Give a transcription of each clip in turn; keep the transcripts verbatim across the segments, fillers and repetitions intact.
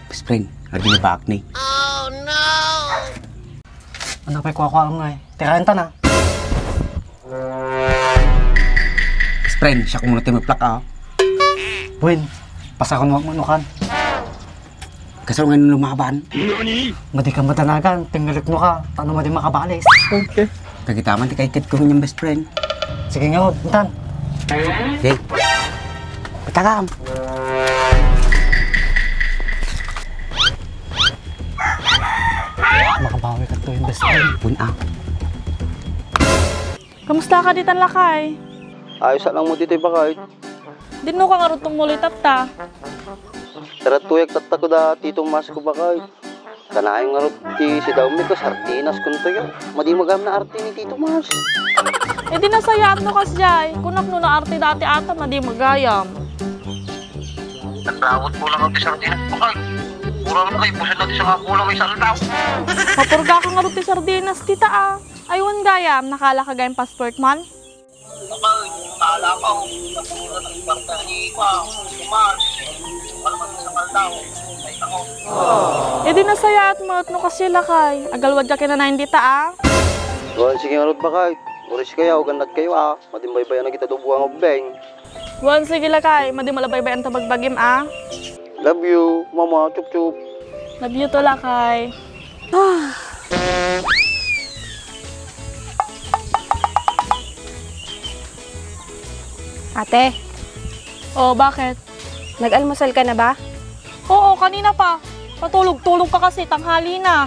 Best friend, adi ni bakni. Ano pa'y kuakua ngay? Tirayan ta na. Best friend, siak mano ti maplak, ah. Buen, pasakon mo manukan. Kasano nga lumaban? Madi ka madanagan, tingalikno ka, tano madi makabalis. Okay. Kagitaman ti kaikit ko yung best friend. Sige nga, Rod, intan. Okay. Patagam. Makabawi ka to yung best friend. Pun-a. Kamusta ka ditan, lakay? Ayos lang mo ditoy, bakay. Dinno ka ngarud tumuli tatta. Taratuyag tatta ko da Tito Mas ko, bakay. Kanayon ngarud ti sidawmi ko, sardinas kuntoy. Madi magayam na arte ni Tito Mas. E di nasayaat no kasjay. Kunak no na arte dati ata, madi magayam. Nagrawat ko lang ang sardinas, bakay. Pura mo kay pusin natin sa mga kulang may saldaw. Mapurga ka ngarud ti sardinas, tita, ah. Aywan gayam, nakala ka gayam passport man? Bakit? Kala ko, napuno ng kwarta ni Iwa, Tomas. Wala man sa kaldaw. Ay, ako. E di nasayaat met no kasjay, lakay. Agalwad ka kinanayon dita, ah. Wan, sige ngarud, bakay. Uray kaya, uganad kayo, ah. Madi mabaybayan na kita do buwang ubbeng. Wan, sige, lakay. Madi malabaybayan ta bagbagim, ah. Love you, mama. Chup, chup. Love you too, lakay. Ate. Oh, bakit? Nag-almusal ka na ba? Oo, kanina pa. Patulog-tulog ka kasi, tanghali na.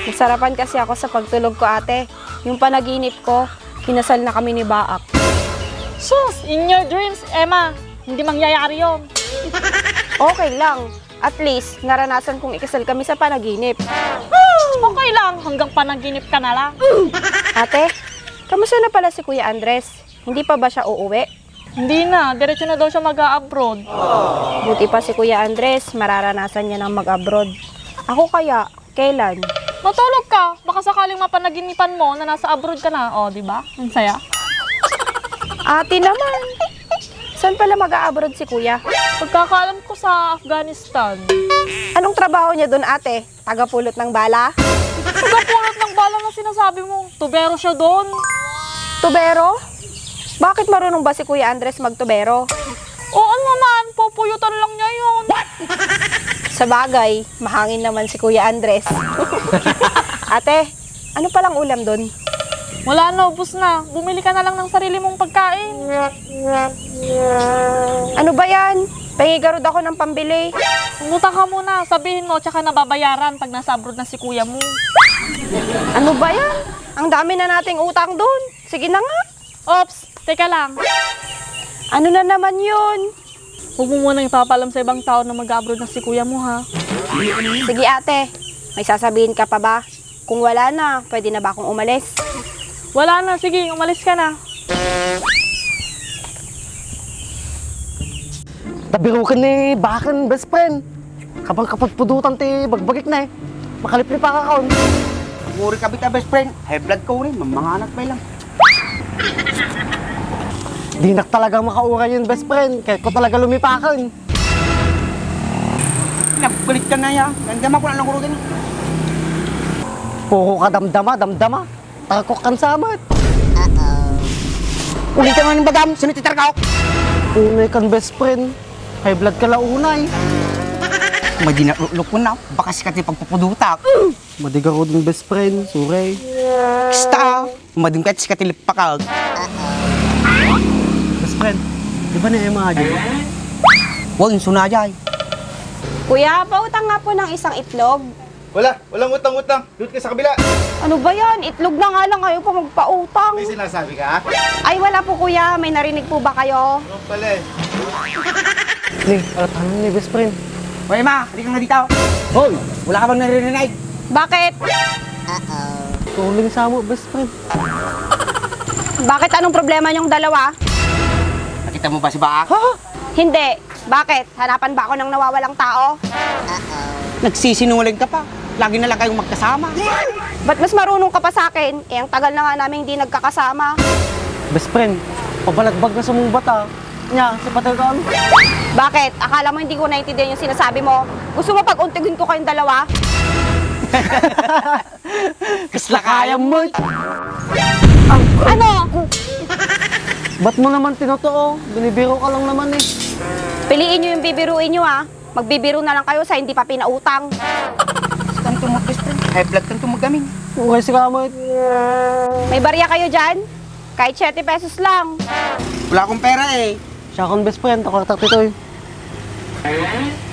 Nasarapan kasi ako sa pagtulog ko, ate. Yung panaginip ko, kinasal na kami ni Baak. Sus! In your dreams, Emma, hindi mangyayari yon. Okay lang. At least, naranasan kong ikasal kami sa panaginip. Okay lang, hanggang panaginip ka na lang. Ate, kamusta na pala si Kuya Andres? Hindi pa ba siya uuwi? Hindi na, diretso na daw siya mag-a-abroad. Buti pa si Kuya Andres, mararanasan niya nang mag-abroad. Ako kaya, kailan? Matulog ka, baka sakaling mapanaginipan mo na nasa abroad ka na, o, di ba? Ang saya. Ate naman! Saan pala mag-a-abroad si Kuya? Pagkakaalam ko sa Afghanistan. Anong trabaho niya doon, ate? Tagapulot ng bala? Tagapulot ng bala na sinasabi mo. Tubero siya doon. Tubero? Bakit, marunong ba si Kuya Andres magtubero? Oo naman, pupuyutan lang niya yun. Sa bagay, mahangin naman si Kuya Andres. Ate, ano palang ulam doon? Wala na, ubos na. Bumili ka na lang ng sarili mong pagkain. Ano ba yan? Pengi garud ako ng pambili. Umutang ka muna. Sabihin mo, tsaka nababayaran pag nasa abroad na si kuya mo. Ano ba yan? Ang dami na nating utang doon. Sige na nga. Ops, teka lang. Ano na naman yun? Huwag mo munang ipapaalam sa ibang tao na mag-abroad na si kuya mo, ha? Sige, ate, may sasabihin ka pa ba? Kung wala na, pwede na ba akong umalis? Wala na, sige, umalis ka na. Tabirukan ni Bakan, best friend. Kapag kapagpudutan ti bagbagik na eh. Makaliplipakakon. Uri ka bita, best friend. High blood ko rin, mamanganak pa lang. Dinak talaga makauray yun, best friend. Kaya ko talaga lumipakan. Nagkulit ka na ya. Nandama ko na lang kurugan. Puro ka damdama, damdama. Tarkok kan samat. Ulitan mo ng bagam, sunod ti tarkok. Unay kan best friend. High blood ka la unay. Madi na lukon na, bakas ka ti pagpupudutak. Madi garud ng best friend, suray. Kista, madungkat si katilip pakag. Best friend, di ba na Emma aja? Wan, suna jay. Kuya, pautang nga po ng isang itlog. Wala, walang utang-utang. Doon ka sa kabila. Ano ba yan? Itlog na nga lang, ayaw pa magpautang. May sinasabi ka? Ay, wala po, kuya. May narinig po ba kayo? Ano pala eh? Ni, alatanan ni best friend. Hoy, ma, halika nga dito. Hoy, wala ka bang naririnig? Bakit? Tuling sa mo, best friend. Bakit? Anong problema niyong dalawa? Nakita mo ba si Baak? Ha? Hindi. Bakit? Hanapan ba ako ng nawawalang tao? Nagsisinungaling ka pa. Lagi na lang kayong magkasama. Ba't mas marunong ka pa sa akin? Eh, ang tagal na nga namin hindi nagkakasama. Best friend, pabalagbag na sumungbat ah. Nya, sa patay ka ano? Bakit? Akala mo hindi ko naiintindihan yung sinasabi mo? Gusto mo pag-untigun ko kayong dalawa? Kasla kayam mo. Ano? Ba't mo naman tinutuo? Binibiro ka lang naman eh. Piliin nyo yung bibiruin nyo, ah. Magbibiro na lang kayo sa hindi pa pinautang. Kanto mo, best friend. High blood kanto mo gaming. Okay, si Kamot. May barya kayo dyan? Kahit siyete pesos lang. Wala akong pera eh. Siya akong best friend, ako atak dito eh.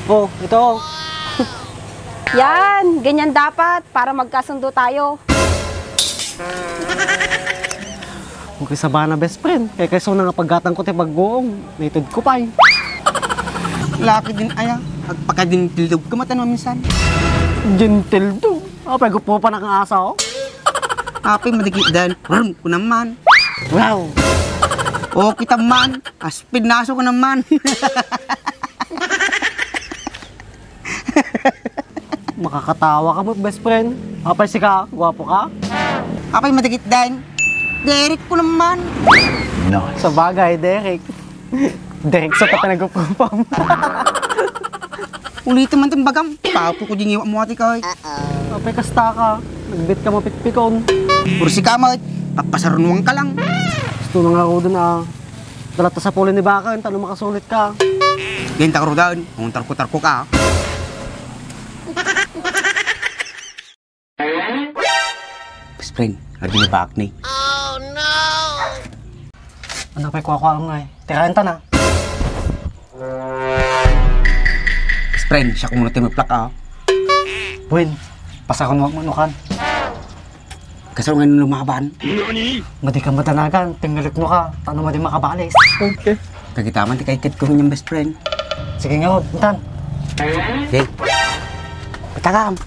Oh, ito oh. Yan, ganyan dapat para magkasundo tayo. Okay, sabana, best friend. Kay kaysa na nga paggatang ko ti pagguong, naited ko pay. Laki din aya. Agpakadintildog ka matan maminsan. Dintildog? Apay, gupo pa na kang asa, oh. Apay, madagit dan. Rum, ko naman. Wow. Oh, kita man. Aspid naso ko naman. Makakatawa ka mo, best friend. Apay sika, gwapo ka? Apay madagit dan. Derek ko naman. Sa bagay, Derek. Derek sa patanagup-upam. Ulitin man itong bagam. Papo ko diniwa mo ati kay. Apay kasta ka. Nagbit ka mapikpikon. Puro si kamot. Papasarunuan ka lang. Gusto na nga ako dun ah. Dalat ta sa puli ni Bakang, tano makasulit ka. Diyan ta karudan, kung tarko-tarko ka. Best friend, adi ni Bak ni. Ano pa'y kuha-kuha nga eh? Tirayan ta na. Best friend, siya kung muna tayo magplak ah. Buwin, pasakon mo manukan. Kasano nga lumaban? Madi ka madanagan, tingalikno ka, tano madi makabalis. Okay. Kagitaman ti kaikit ko yung best friend. Sige nga, Rod, intan. Okay. Patagam.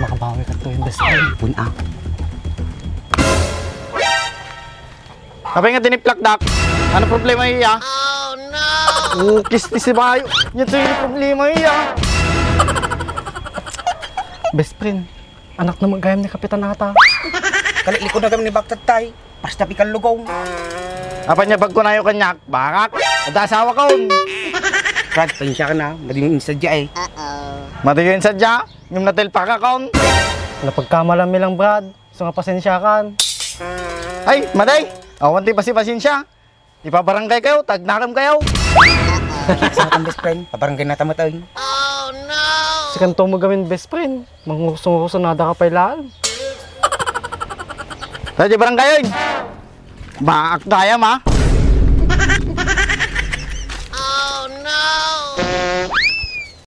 Makabawi ka to yung best friend. Pun ah. Apay nga diniplak, Dak? Ano problema iya? Oh, no! Ukis ti sibayo. Yan to yung problema iya. Best friend, anak na magayam ni Kapitan ata. Kaliklikod na kami ni Baktat tay. Basta pikal lugaw. Apan niya bagko nayo kanyak, bakak. Ada asawa ko. Brad, pansya ka na. Madi yung insadya eh. Madi yung insadya? Yung natil pa ka, kon? Napagkamalan mi lang, Brad. So nga pasensya kan. Ay, maday! Awan ti pasi-pasensya. Ipabarangay kayo, tagnakam kayo. Sa akong best friend, pabarangay na tamat ay. Sikan to mo gamin best friend. Mangusong-usong nada ka pay laang. Tayo di barangay, oy! Baak dayam, ha?